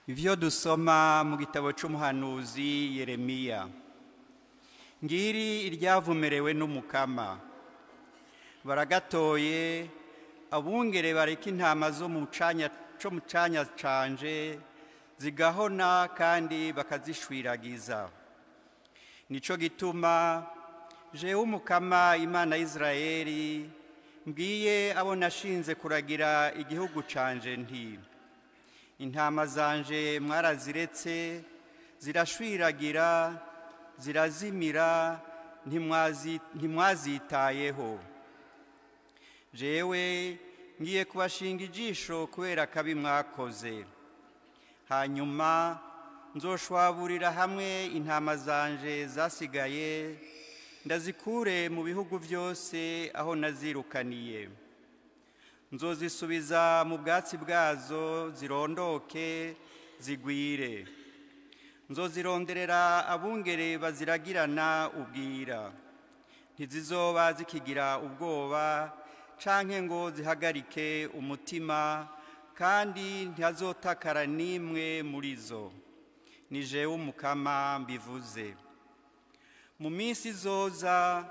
Ivyo dusoma mu gitabo c'umuhanuzi Yeremiya. Ngiri iryavumerewe n'Umukama. Baragatoye abungere bareka intama zo mu canya co mu canya canje zigahona kandi bakazishwiragiza. Nico gituma jewe Umukama Imana y'Isirayeli mbwiye abo nashinze kuragira igihugu canje nti: intama zanje mwaraziretse zirashwiragira zirazimira, ntimwazitayeho. Jewe ngiye kubashinga ijisho kubera akabi mwakoze. Hanyuma nzoshwaburira hamwe intama zanje zasigaye, ndazikure mu bihugu byose aho nazirukaniye. Nzozisubiza mu bwatsi bwazo zirondoke zigwire. Nzozironderera abungere baziragirana ubwira. Ntizizoba zikigira ubwoba canke ngo zihagarike umutima, kandi ntihazotakara n'imwe muri zo. Ni jewe Umukama mbivuze. Mu minsi izoza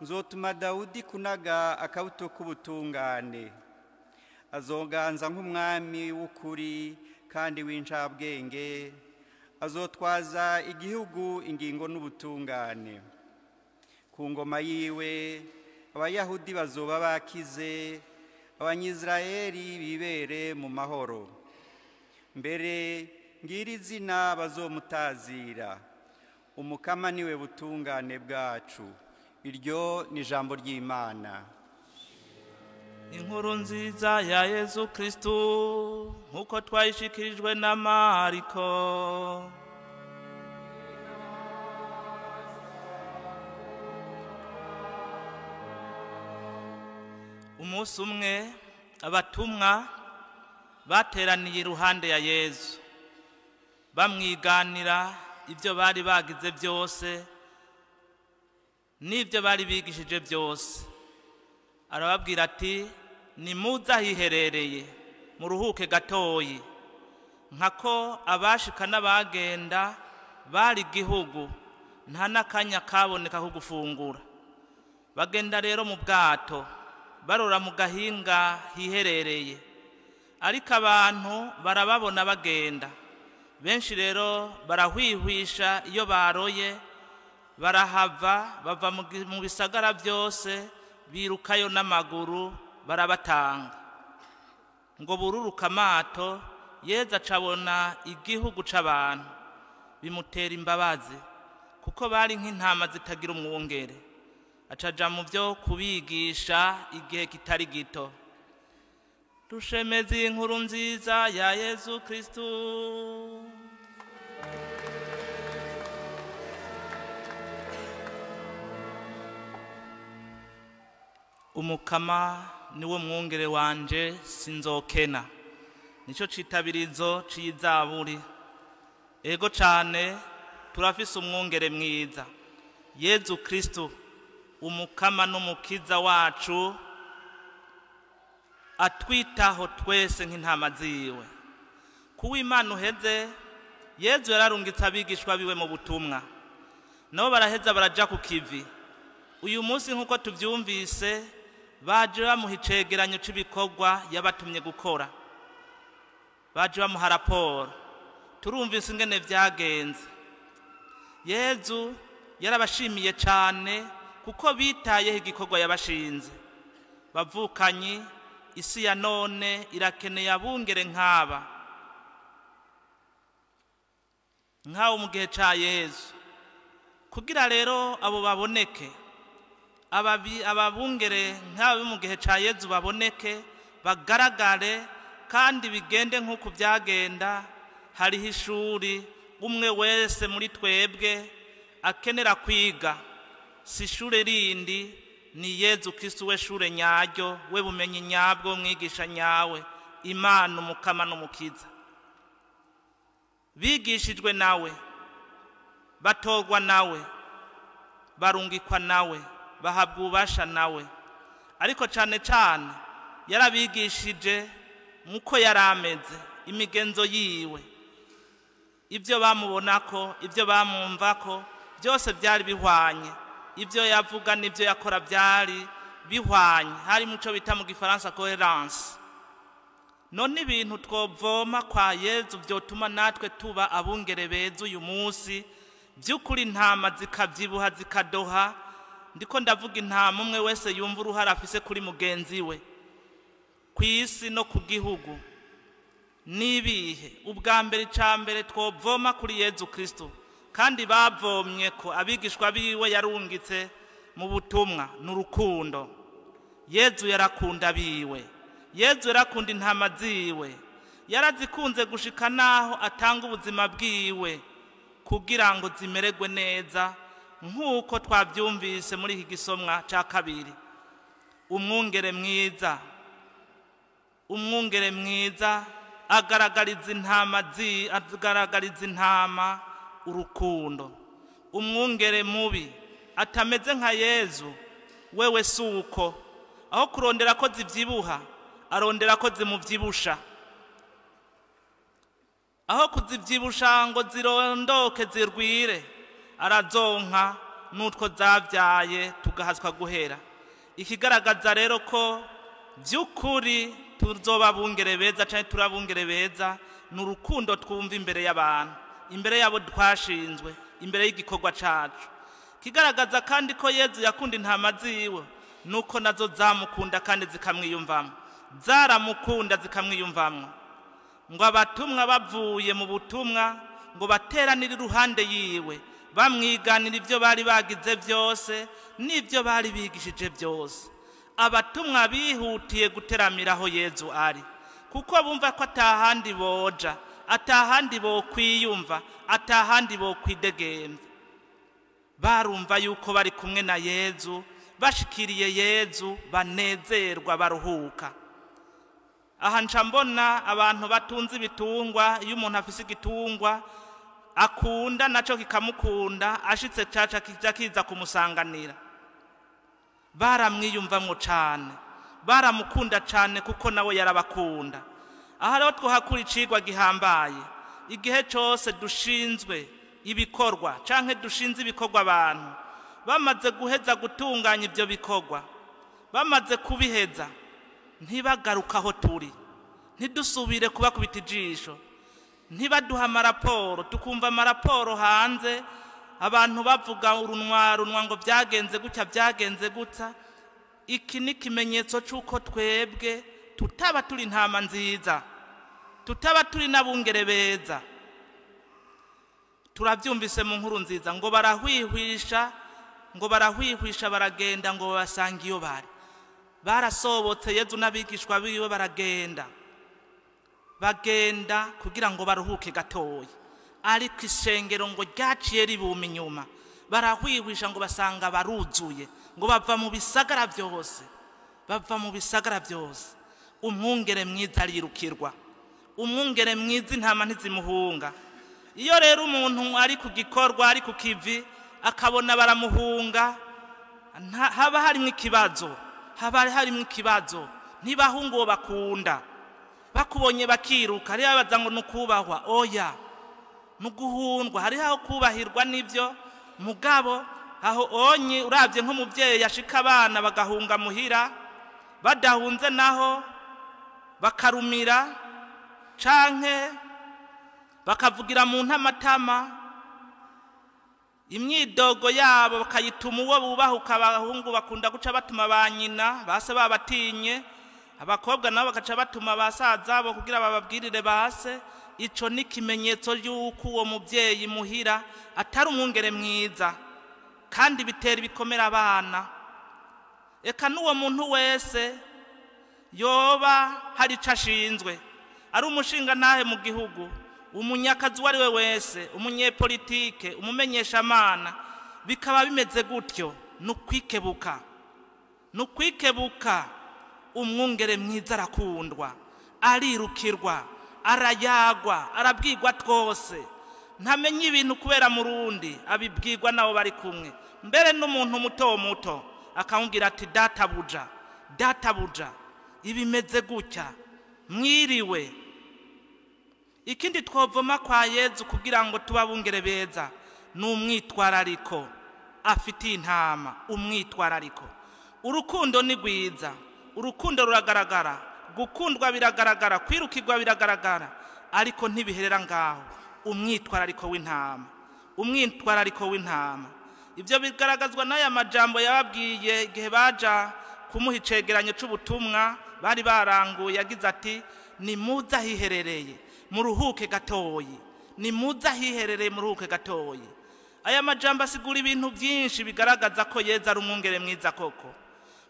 nzotuma Dawudi kunaga akabuto k'ubutungane. Azoganza nk'umwami w'ukuri kandi w'incabwenge, azotwaza igihugu ingingo n'ubutungane. Ku ngoma yiwe Abayahudi bazoba bakize, Abanyisirayeli bibere mu mahoro. Mbere ngira izina bazomutazira: Umukama niwe butungane bwacu. Iryo ni ijambo ry'Imana. Inkuru nziza ya Yezu Kristu nkuko twayishikirijwe na Mariko. Umunsi umwe abatumwa bateraniye iruhande ya Yezu, bamwiganira ibyo bari bagize byose n'ibyo bari bigishije byose. Arababwira ati: nimuze ahiherereye muruhuke gatoyi, nkako abashika n'abagenda bari igihugu nta n'akanya kaboneka ko gufungura. Bagenda rero mu bwato barora mu gahinga hiherereye, ariko abantu barababona bagenda. Benshi rero barahwihwisha iyo baroye, barahava bava mu bisagara byose, birukayo n'amaguru barabatanga. Ngo bururuka amato, Yezu acabona igihugu c'abantu, bimutera imbabazi, kuko bari nk'intama zitagira umwungere. Acaja mu byo kubigisha igihe kitari gito. Dushemeze inkuru nziza ya Yezu Kristu. Umukama niwe mwungere wanje sinzokena. Nico citabirizo c'izaburi. Ego cane turafise umwungere mwiza, Yezu Kristu, Umukama n'umukiza wacu, atwitaho twese nk'intama ziwe. Kuwa Imana uheze, Yezu yararungitse abigishwa biwe mu butumwa, nabo baraheza baraja ku kivi. Uyu munsi nk'uko tuvyumvise, baje bamuha icegeranyo c'ibikorwa yabatumye gukora, baje bamuha raporo. Turumvise ingene vyagenze. Yezu yarabashimiye cane kuko bitayeho igikorwa yabashinze. Bavukanyi, isi ya none irakeneye abungere nk'aba, nk'abo mu gihe ca Yezu. Kugira rero abo baboneke, ababungere nk'abo mu gihe ca Yezu baboneke, bagaragare kandi bigende nk'uko byagenda. Hariho ishuri umwe wese muri twebwe akenera kwiga. Si ishure rindi, ni Yezu Kristu we shure nyaryo, we bumenyi nyabwo, mwigisha nyawe, Imana Umukama n'Umukiza. Bigishijwe nawe, batorwa nawe, barungikwa nawe, bahabwa ububasha nawe. Ariko cane cane yarabigishije nkuko yarameze, imigenzo yiwe. Ibyo bamubonako, ibyo bamwumvako byose byari bihwanye, ibyo yavuga n'ibyo yakora byari bihwanye, hari muco bita mu gifaransa coherence. None ibintu twovoma kwa Yezu byotuma natwe tuba abungere beza uyu munsi, by'ukuri intama zikabyibuha zikadoha. Ndiko ndavuga intama umwe wese yumva uruhara afise kuri mugenzi we ku isi no ku gihugu. Nibihe ubwa mbere icambere twovoma kuri Yezu Kristo, kandi bavomye ko abigishwa biwe yarungitse mu butumwa, n'urukundo. Yezu yarakunda biwe, Yezu yarakunda intama ziwe, yarazikunze gushika naho atanga ubuzima bwiwe kugira ngo zimererwe neza, nk'uko twabyumvise muri iki gisomwa cya kabiri. Umwungere mwiza, umwungere mwiza agaragariza intama agaragariza intama urukundo. Umwungere mubi atameze nka Yezu wewe suko, aho kurondera ko zivyibuha arondera ko zimuvyibusha, aho kuzivyibusha ngo zirondoke zirwire arazonka n'utwo zavyaye tugahazwa guhera. Ikigaragaza rero ko by'ukuri tuzoba bungere beza canke turabungere beza ni urukundo twumva imbere y'abantu, imbere yabo twashinzwe, imbere y'igikorwa cacu. Kigaragaza kandi ko Yezu yakunda intama ziwe nuko nazo zamukunda kandi zikamwiyumvamo, zaramukunda zikamwiyumvamo. Ngo abatumwa bavuye mu butumwa ngo bateranire iruhande yiwe, bamwiganira ibyo bari bagize byose n'ibyo bari bigishije byose. Abatumwa bihutiye guteramiraho Yezu ari, kuko bumva ko atahandi boja, atahandi bokwiyumva, atahandi bokwidegembya. Barumva yuko bari kumwe na Yezu, bashikiriye Yezu banezerwa baruhuka. Aha nca mbona abantu batunze ibitungwa, iyo umuntu afise igitungwa akunda naco kikamukunda, ashitse caca kija kiza kumusanganira. Baramwiyumvamwo cane, baramukunda cane kuko nawe yarabakunda. Aha rero twohakura icigwa gihambaye. Igihe cose dushinzwe ibikorwa canke dushinze ibikorwa abantu bamaze guheza gutunganya ibyo bikorwa, bamaze kubiheza, ntibagaruka aho turi, ntidusubire kubakubita ijisho, ntibaduha amaraporo, tukumva amaraporo hanze abantu bavuga urunwa runwa ngo byagenze gutya byagenze gutya. Iki ni ikimenyetso cy'uko twebwe tutaba turi intama nziza, tutaba turi n'abungere beza. Turabyumvise mu nkuru nziza ngo barahwihwisha, ngo barahwihwisha baragenda ngo babasanga iyo bari. Barasobotse Yezu n'abigishwa biwe baragenda, bagenda kugira ngo baruhuke gatoya, ariko ishengero ngo ryaciye ribuma inyuma. Barahwihwisha ngo basanga baruzuye, ngo bava mu bisagara byose, bava mu bisagara byose. Umwungere mwiza arirukirwa, umwungere mwiza intama ntizimuhunga. Iyo rero umuntu ari ku gikorwa, ari ku kivi, akabona baramuhunga, haba harimo ikibazo, haba harimo ikibazo. Ntibahunga uwo bakunda, bakubonye bakiruka, hariho abaza ngo nukubahwa, oya nuguhundwa, hariho aho kubahirwa nibyo mugabo aho onye uravye nk'umuvyeyi yashika abana bagahunga muhira, badahunze naho bakarumira canke bakavugira mu ntamatama, imyidogo yabo bakayituma uwo bubahuka. Abahungu bakunda guca batuma ba nyina base babatinye, abakobwa nabo bakaca batuma basaza bo kugira bababwirire base. Ico ni ikimenyetso y'uko uwo muvyeyi muhira atari umwungere mwiza, kandi bitera ibikomera abana. Eka n'uwo muntu wese yoba hari ico ashinzwe, ari umushinga ntahe mu gihugu, umunyakazi uwo ari we wese, umunyepolitike, umumenyeshamana, bikaba bimeze gutyo, nukwikebuka, nukwikebuka. Umwungere mwiza arakundwa, arirukirwa, arayagwa, arabwirwa twose. Ntamenye ibintu kubera murundi, abibwirwa nabo bari kumwe. Mbere n'umuntu muto muto akamubwira ati databuja, databuja, ibimeze gutya, mwiriwe. Ikindi twovoma kwa Yezu kugira ngo tubabungere beza ni umwitwarariko afitiye intama. Umwitwarariko, urukundo ni rwiza, urukundo ruragaragara, gukundwa biragaragara, kwirukirwa biragaragara, ariko ntibiherera ngaho. Umwitwarariko w'intama, umwitwarariko w'intama, ibyo bigaragazwa n'aya majambo yababwiye igihe baja kumuha icegeranyo c'ubutumwa bari baranguye. Yagize ati: nimuze ahiherereye muruhuke gatoyi, nimuze ahiherereye muruhuke gatoyi. Aya majambo asigura ibintu byinshi bigaragaza ko Yezu ari umwungere mwiza koko.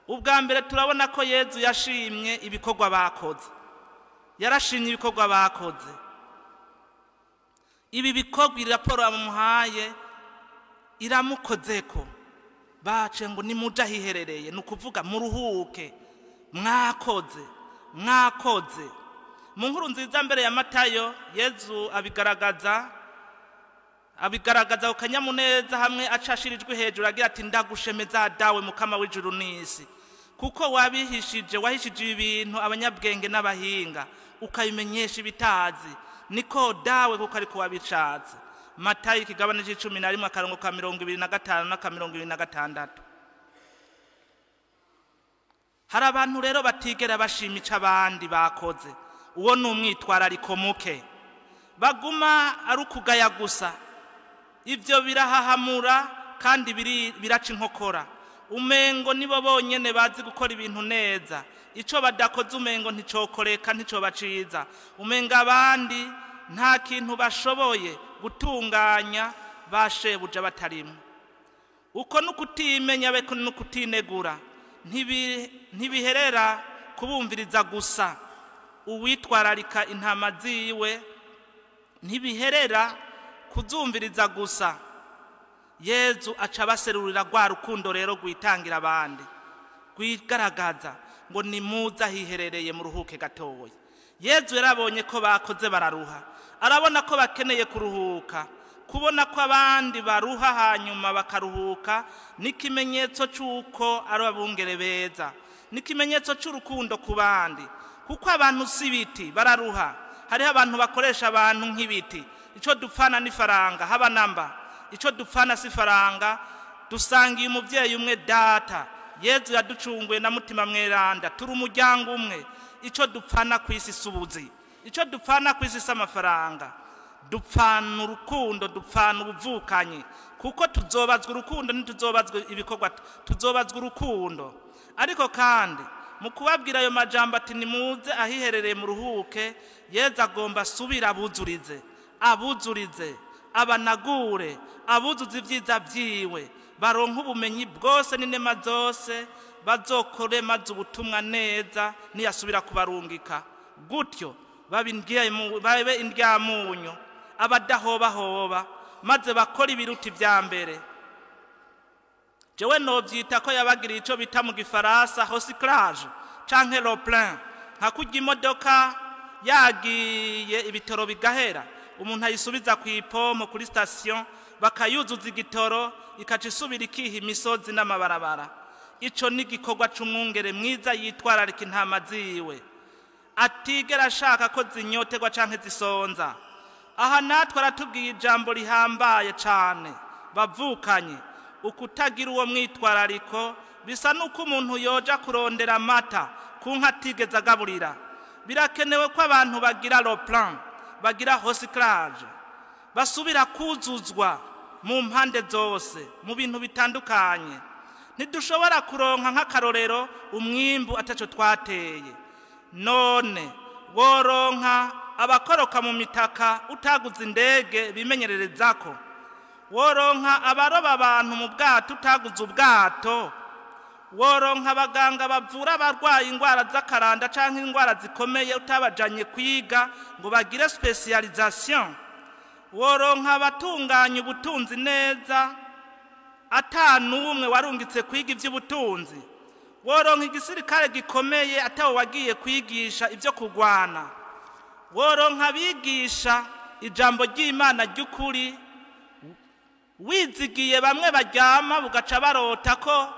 Ubwa mbere, turabona ko Yezu yashimye ibikorwa bakoze, yarashimye ibikorwa bakoze. Ibi bikorwa, raporo bamuhaye iramukozeko. Bace ngo nimuje ahiherereye, ni ukuvuga muruhuke, mwakoze, mwakoze. Mu nkuru nziza mbere ya Matayo, Yezu abigaragaza ku kanyamuneza, hamwe acashirijwe hejuru agira ati: ndagushemeza Dawe, Mukama w'ijuru n'isi, kuko wabihishije, wahishije ibi bintu abanyabwenge n'abahinga, ukabimenyesha ibitazi. Niko Dawe, kuko ariko wabishatse. Matayo ikigabane c'11, akarongo ka 25 n'aka 26. Hari abantu rero batigera bashima ico abandi bakoze. Uwo ni umwitwarariko muke, baguma ari ukugaya gusa. Ibyo birahahamura kandi biraca inkokora. Umengo nibo bonyene bazi gukora ibintu neza, ico badakoze umengo nticokoreka, nticobaciza. Umengo abandi nta kintu bashoboye gutunganya bashebuja batarimo. Uko nukutimenya be nukutinegura. Ntibiherera kubumviriza gusa. Uwitwararika intama ziwe ntibiherera kuzumviriza gusa. Yezu aca abaserurira rwa rukundo rero rwitangira abandi, rwigaragaza, ngo nimuze ahiherereye muruhuke gatoya. Yezu yarabonye ko bakoze bararuha, arabona ko bakeneye kuruhuka. Kubona ko abandi baruha hanyuma bakaruhuka ni ikimenyetso cy'uko ari abungere beza, ni ikimenyetso cy'urukundo ku bandi, kuko abantu si ibiti, bararuha. Hariho abantu bakoresha abantu nk'ibiti. Icyo dupfana n'ifaranga, haba namba. Icyo dupfana si ifaranga, dusangiye umubyeyi umwe, Data. Yezu yaducunguye na Mutima Mweranda, turi umuryango umwe. Icyo dupfana ku isi si ubuzi, icyo dupfana ku isi si amafaranga, dupfana urukundo, dupfana ubuvukanyi, kuko tuzobazwa urukundo, ntituzobazwa ibikorwa, tuzobazwa urukundo. Ariko kandi mu kubabwira ayo majambo ati nimuze ahiherereye muruhuke, Yezu agomba asubire abuzurize, abuzurize, abanagure, abuzuze ibyiza byiwe, baronke ubumenyi bwose n'inema zose, bazokore maze ubutumwa neza niyasubira kubarungika. Gutyo babe indyamunyu, abadahobahoba, maze bakora ibiruti vya mbere. Jewe novyita ko yabagiriye ico bita mu gifaransa recyclage canke le plein, nka kurya imodoka yagiye ibitoro bigahera, umuntu ayisubiza ku ipompo, kuri station, bakayuzuza igitoro, ikaca isubira ikiha imisozi n'amabarabara. Ico ni igikorwa c'umwungere mwiza yitwararika intama ziwe, atigera ashaka ko zinyoterwa canke zisonza. Aha natwe aratubwiye ijambo rihambaye cane, bavukanye. Ukutagira uwo mwitwarariko bisa n'uko umuntu yoja kurondera amata ku nka atigeze agaburira. Birakenewe ko abantu bagira le plein, bagira recyclage, basubira kuzuzwa mu mpande zose, mu bintu bitandukanye. Ntidushobora kuronka nk'akarorero umwimbu ataco twateye. None woronka abakoroka mu mitaka utaguze indege bimenyererezako? Woronka abaroba abantu mu bwato utaguze ubwato? Woronka abaganga bavura abarwaye indwara z'akaranda canke indwara zikomeye utabajanye kwiga ngo bagire specialisation? Woronka abatunganya ubutunzi neza ata n'umwe warungitse kwiga ivy'ubutunzi? Woronka igisirikare gikomeye atawe wagiye kwigisha ivyo kurwana? Woronka abigisha ijambo ry'Imana ry'ukuri wizigiye bamwe baryama bugaca barota ko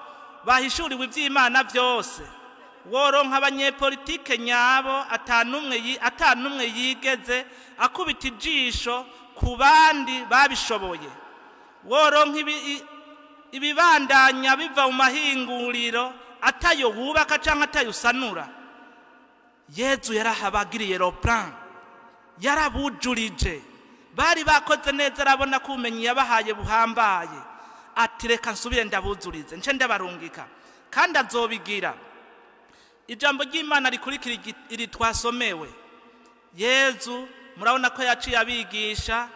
bahishuriwe ivy'Imana vyose? Woronka abanyepolitike nyabo atanumwe yigeze akubita ijisho ku bandi babishoboye. Woronka ibibandanya biva mu mahinguriro atayo wubaka canke atayo usanura. Yezu yarahabagiriye le plan, yarabujurije. Bari bakoze neza, arabona ko ubumenyi yabahaye buhambaye, ati reka nsubire ndabuzurize nce ndabarungika, kandi azobigira. Ijambo ry'Imana rikurikira iri twasomewe, Yezu murabona ko yaciye abigisha,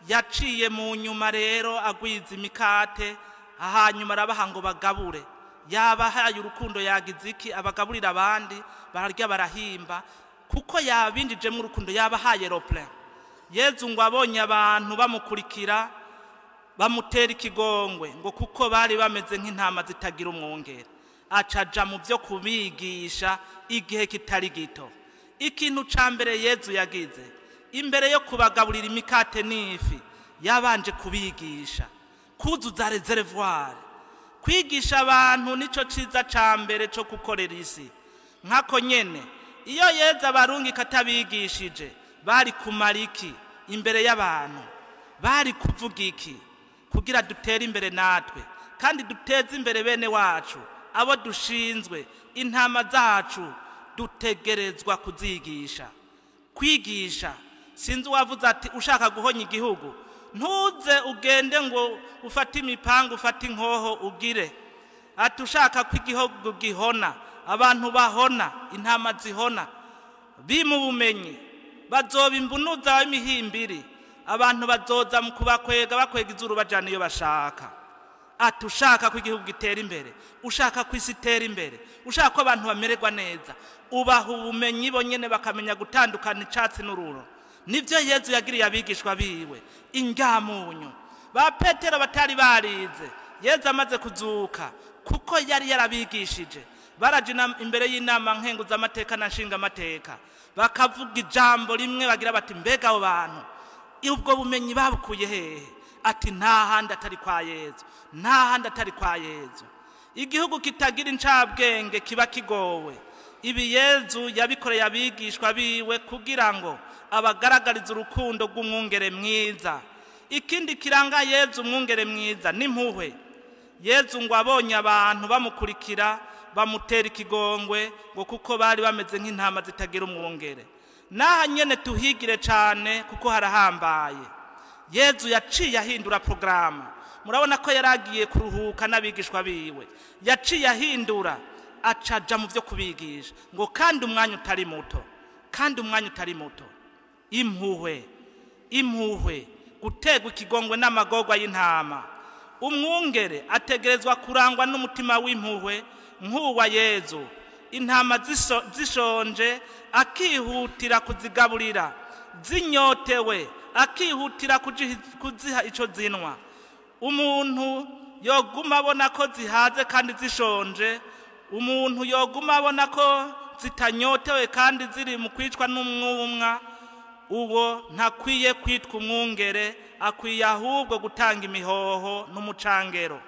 yaciye mu nyuma rero agwiza imikate, hanyuma arabaha ngo bagabure. Yabahaye urukundo, yagize iki? Abagaburira abandi, bararya barahimba, kuko yabinjijemo urukundo, yabahaye le plan. Yezu ngo abonye abantu bamukurikira, bamutera ikigongwe, ngo kuko bari bameze nk'intama zitagira umwungere. Acaja mu byo kubigisha igihe kitari gito. Ikintu ca mbere Yezu yagize imbere yo kubagaburira imikate n'ifi, yabanje kubigisha kuzuza réservoir. Kwigisha abantu nico ciza ca mbere co gukorera isi. Nkako nyene iyo Yezu abarungika atabigishije, bari kumara iki imbere y'abantu? Bari kuvuga iki? Kugira dutere imbere natwe kandi duteze imbere bene wacu, abo dushinzwe, intama zacu dutegerezwa kuzigisha. Kwigisha, sinzi uwavuze ati ushaka guhonya igihugu ntuze ugende ngo ufate imipanga, ufate inkoho ugire. Ati ushaka ko igihugu gihona, abantu bahona, intama zihona, bimu bumenyi, bazoba imbunuza w'imihimbiri, abantu bazoza mu kubakwega, bakwega izuru bajana iyo bashaka. Ati ushaka ko igihugu gitera imbere, ushaka ko isi itera imbere, ushaka ko abantu bamererwa neza, ubaha ubumenyi bonyene bakamenya gutandukana icatsi n'ururo. Nivyo Yezu yagiriye abigishwa biwe ingamunyu. Ba Petero batari barize, Yezu amaze kuzuka, kuko yari yarabigishije, baraje imbere y'inama nkenguzamateka na nshingamateka, bakavuga ijambo rimwe bagira bati mbega abo bantu ubwo bumenyi babukuye hehe? Ati nta handi atari kwa Yezu, nta handi atari kwa Yezu. Igihugu kitagira incabwenge kiba kigowe. Ibi Yezu yabikoreye abigishwa biwe kugira ngo abagaragarize urukundo rw'umwungere mwiza. Ikindi kiranga Yezu umwungere mwiza n'impuhwe. Yezu ngo abonye abantu bamukurikira, bamutera ikigongwe, ngo kuko bari bameze nk'intama zitagira umwungere. Naha nyene tuhigire cane kuko harahambaye. Yezu yaciye ahindura programu. Murabona ko yaragiye kuruhuka n'abigishwa biwe, yaciye ahindura acaja mu byo kubigisha, ngo kandi umwanya utari muto, kandi umwanya utari muto. Impuhwe, impuhwe, gutegwa ikigongwe n'amagorwa y'intama. Umwungere ategerezwa kurangwa n'umutima w'impuhwe nk'uwa Yezu. Intama zishonje akihutira kuzigaburira, zinyotewe akihutira kuziha ico zinwa. Umuntu yoguma abona ko zihaze kandi zishonje, umuntu yoguma abona ko zitanyotewe kandi ziri mu kwicwa n'umwumwa, uwo ntakwiye kwitwa umwungere, akwiye ahubwo gutanga imihoho n'umucangero.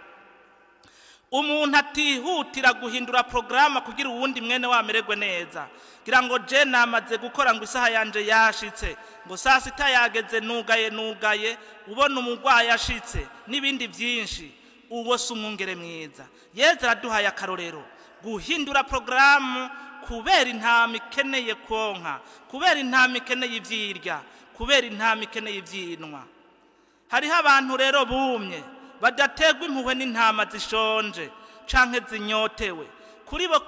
Umuntu atihutira guhindura programu kugira uwundi mwene wamererwe neza, kugira ngo je namaze gukora ngo isaha yanje yashitse, ngo saa sita yageze nugaye nugaye, ubona umurwayi ashitse n'ibindi byinshi, uwo si umwungere mwiza. Yezu araduhaye akarorero, guhindura programu kubera intama ikeneye konka, kubera intama ikeneye ivyirya, kubera intama ikeneye ivyinwa. Hariho abantu rero bumye badategwa impuhwe n'intama zishonje canke zinyotewe, kuri bo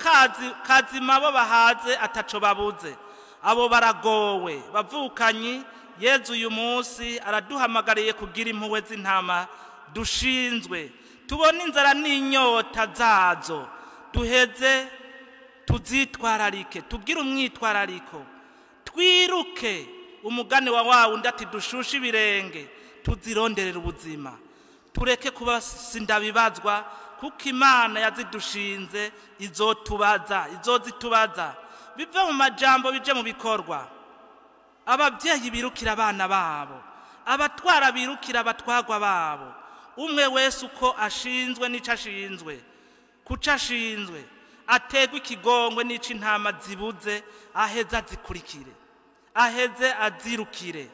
kazima bo bahaze ataco babuze, abo baragowe. Bavukanyi, Yezu uyu munsi araduhamagariye kugira impuhwe z'intama dushinzwe, tubone inzara n'inyota zazo, duheze tuzitwararike, tugire umwitwarariko, twiruke umugani wa wa wundi ati dushushe ibirenge, tuzironderere ubuzima, tureke kuba sindabibazwa, kuko Imana yazidushinze izotubaza, izozitubaza. Bive mu majambo bije mu bikorwa. Ababyeyi birukira abana babo, abatwara birukira abatwagwa babo, umwe wese uko ashinzwe n'ico ashinzwe, kuco ashinzwe. Ategwe ikigongwe n'ico intama zibuze, aheze azikurikire, aheze azirukire,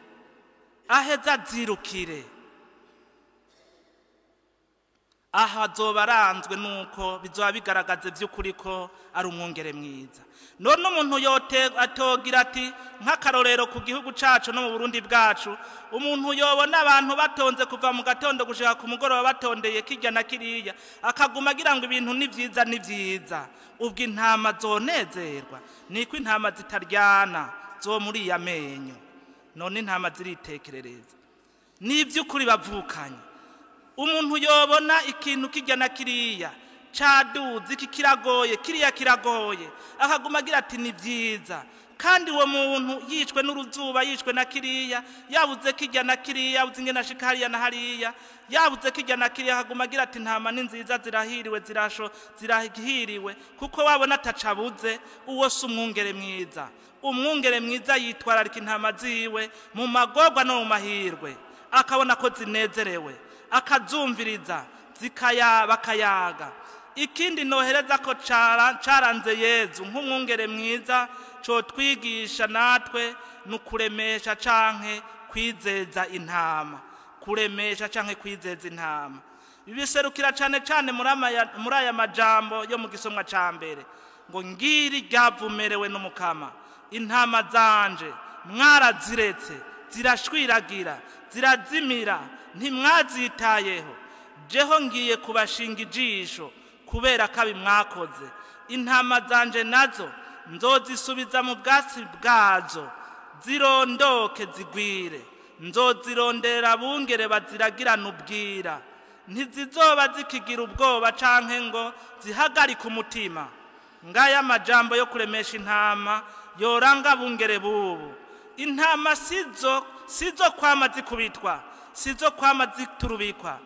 aheze azirukire. Aha azoba aranzwe nuko bizoba bigaragaza by'ukuri ko ari umwungere mwiza. None umuntu atogira ati nk'akarorero ku gihugu cacu no mu Burundi bwacu, umuntu yobona abantu batonze kuva mu gatondo gushika ku mugoroba batondeye kirya na kiriya, akaguma agira ngo ibintu ni vyiza ni vyiza, ubwo intama zonezerwa? Niko intama zitaryana zo muri iya menyo. None intama ziritekerereza n'ivy'ukuri bavukanye. Umuntu yobona ikintu kijya na kiriya caduze, iki kiragoye, kiriya kiragoye, akaguma agira ati ni vyiza, kandi uwo muntu yicwe n'uruzuba, yicwe na kiriya, yabuze kijya na kiriya, yabuze ingene ashika hariya na hariya, yabuze kijya na kiriya, akaguma agira ati intama ni nziza, zirahiriwe, zirahiriwe, kuko wabona atacabuze. Uwo si umwungere mwiza. Umwungere mwiza yitwararika intama ziwe mu magorwa no mu mahirwe, akabona ko zinezerewe, akazumviriza, bakayaga. Ikindi nohereza ko caranze Yezu nk'umwungere mwiza, cotwigisha natwe nukuremesha canke kwizeza intama, kuremesha canke kwizeza intama. Bibiserukira cane cane muri aya majambo yo mu gisomwa ca mbere, ngo ngiri ryavumerewe n'Umukama, intama zanje mwaraziretse zirashwiragira zirazimira, ntimwazitayeho, jeho ngiye kubashinga ijisho kubera kabi mwakoze. Intama zanje nazo nzozisubiza mu bwatsi bwazo, zirondoke zigwire, nzozirondera bungere baziragirana ubwira, ntizizoba zikigira ubwoba canke ngo zihagarike umutima. Ngaya amajambo yo kuremesha intama yoranga bungere bubu. Intama sizo kwama zikubitwa, sizo kwama ziturubikwa,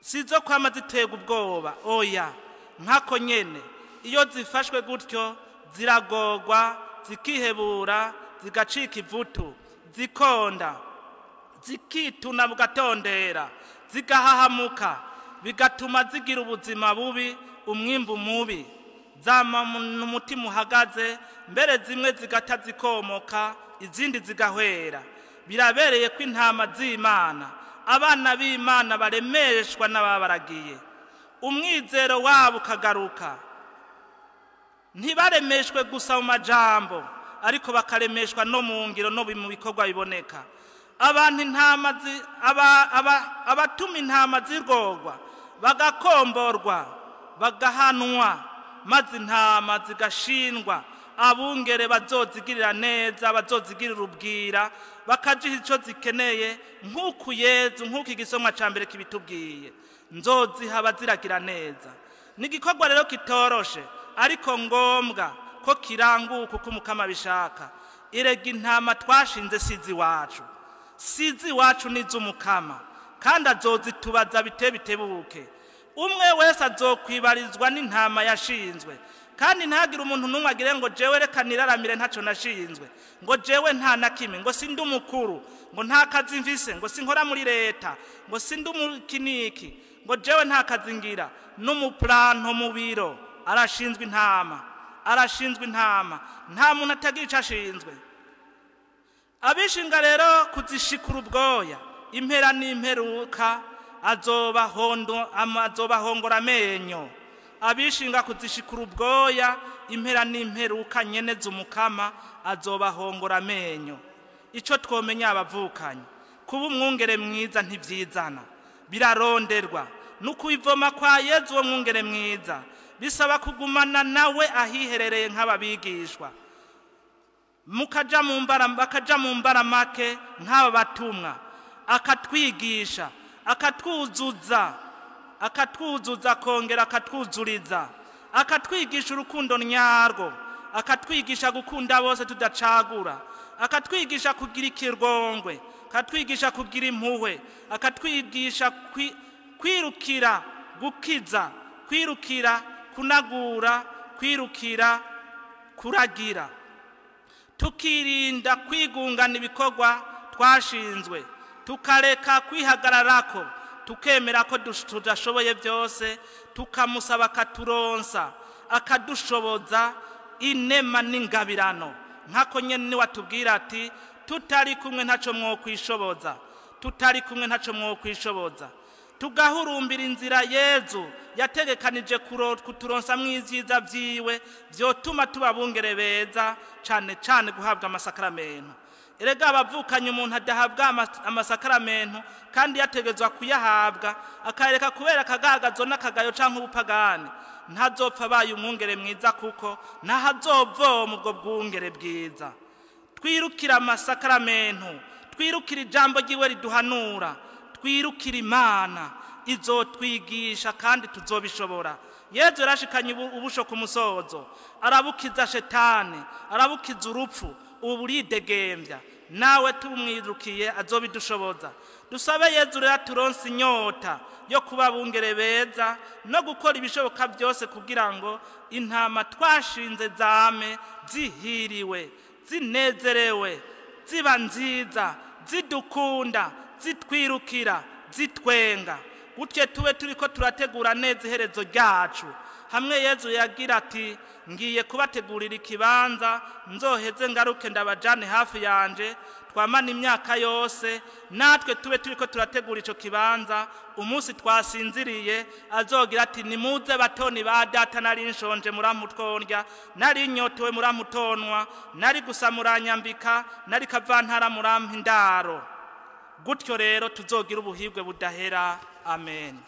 sizo kwama zitega ubwoba, oya. Nkako nyene iyo zifashwe gutyo ziragogwa, zikihebura, zigacika ivutu, zikonda, zikituna bugatondera, zigahahamuka, bigatuma zigira ubuzima bubi, umwimbu mubi, zama umutima uhagaze, mbere zimwe zigata zikomoka, izindi zigahwera. Birabereye ko intama z'Imana, abana b'Imana baremeshwa n'ababaragiye, umwizero wabo ukagaruka. Ntibaremeshwe gusa mu majambo, ariko bakaremeshwa no mu ngiro no mu bikorwa biboneka. Abantu intama abatuma intama zirgorwa, bagakomborwa, bagahanwa, maze intama zigashindwa, abungere bazozigirira neza, bazozigirira ubwira, bakajiha ico zikeneye, nk'uku Yezu, nk'uko igisomwa ca mbere kibitubwiye, nzoziha abaziragira neza. Ni igikorwa rero kitoroshe, ariko ngombwa ko kiranguka uko Umukama abishaka. Erega intama twashinze sizi iwacu, sizi iwacu n'iz'Umukama, kandi azozitubaza bite bitebuke. Umwe wese azokwibarizwa n'intama yashinzwe, kandi ntagire umuntu n'umwe agire ngo jewe reka niraramire ntaco nashinzwe, ngo jewe nta na kimwe, ngo sindi umukuru, ngo nta kazi mfise, ngo sinkora muri leta, ngo sindi umukiniki, ngo jewe nta kazi ngira. N'umuplanto mu biro arashinzwe intama, arashinzwe intama, nta muntu atagira ico ashinzwe. Abishinga rero kuzishikura ubwoya, impera n'imperuka azobahongora amenyo. Abishinga kuzishikura ubwoya, impera n'imperuka nyene z'Umukama azobahongora amenyo. Ico twomenya abavukanye, kuba umwungere mwiza ntivyizana, biraronderwa. N'ukubivoma kwa Yezu uwo mwungere mwiza bisaba kugumana nawe ahiherereye nk'ababigishwa, bakaja mu mbaramake nk'aba batumwa, akatwigisha, akatwuzuza, akatwuzuza, akongera akatwuzuriza, akatwigisha urukundo nyarwo, akatwigisha gukunda bose tudacagura, akatwigisha kugira ikirwongwe, akatwigisha kugira impuhwe, akatwigisha kwirukira gukiza, kwirukira kunagura, kwirukira kuragira, tukirinda kwigungana ibikorwa twashinzwe, tukareka kwihagararako, tukemera ko tudashoboye byose, tukamusaba akaturonsa, akadushoboza inema n'ingabirano. Nkako nyene ni watubwira ati tutari kumwe ntaco mwokwishoboza, tutari kumwe ntaco mwokwishoboza. Tugahurumbira inzira Yezu yategekanije kuturonsa mw'ivyiza vyiwe vyotuma tuba bungere beza, cane cane guhabwa amasakaramentu. Erega abavukanye umuntu adahabwa amasakaramentu kandi yategezwa kuyahabwa, akareka kubera akagagazo n'akagayo canke ubupagani, ntazopfa abaye umwungere mwiza, kuko ntahazovoma ubwo bwungere bwiza. Twirukira amasakaramentu, twirukira ijambo ryiwe riduhanura, twirukira Imana izotwigisha kandi tuzobishobora. Yezu yarashikanye ubusho ku musozo, arabukiza shetani, arabukiza urupfu, ubu buridegembya. Nawe tumwirukiye azobidushoboza. Dusabe Yezu rero aturonse inyota yo kuba bungere beza no gukora ibishoboka byose kugira ngo intama twashinze zame zihiriwe, zinezerewe, ziba nziza, zidukunda, zitwirukira, zitwenga. Gutyo tube turiko turategura neza iherezo ryacu. Hamwe Yezu yagira ati ngiye kubategurira ikibanza, nzoheze ngaruke ndabajane hafi yanje, twamana imyaka yose, natwe tube turiko turategura ico kibanza. Umunsi twasinziriye azogira ati nimuze batoni ba data, nari nshonje muramutworya, nari nyotewe muramutonwa, nari gusa muranyambika, nari kavantara murampa indaro. Gutyo rero tuzogira ubuhirwe budahera. Amen.